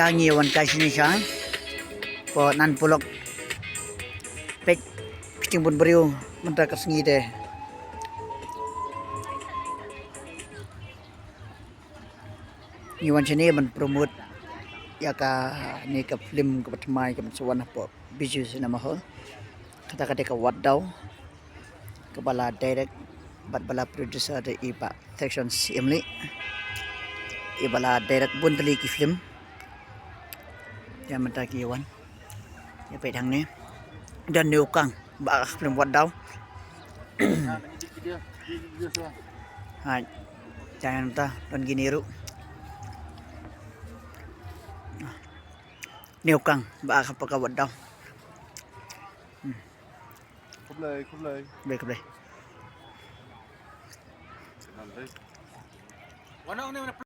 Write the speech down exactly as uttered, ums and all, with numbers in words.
Ka ngi wan kai shini shai. Ko nan pulok. Pek. Kiting bun briew. Mynta ka sngi te. Ngi wan shini ban promote ïa kane ka film kaba thymmai kaba sa wan hapoh Bijou Cinema Hall. Kata ka dei ka Wat Daw. Kaba la direct bad ba la producer da i Bah Section Syiemlieh. I ba la direct bun tylli ki film. Ïa mynta ki wan. Ïa peit hangne. Don Newkang ba ka film Wat Daw. Hai. Jangan ta don gini ru. Newkang ba ka paka Wat Daw. Khublei, khublei. Khublei, khublei.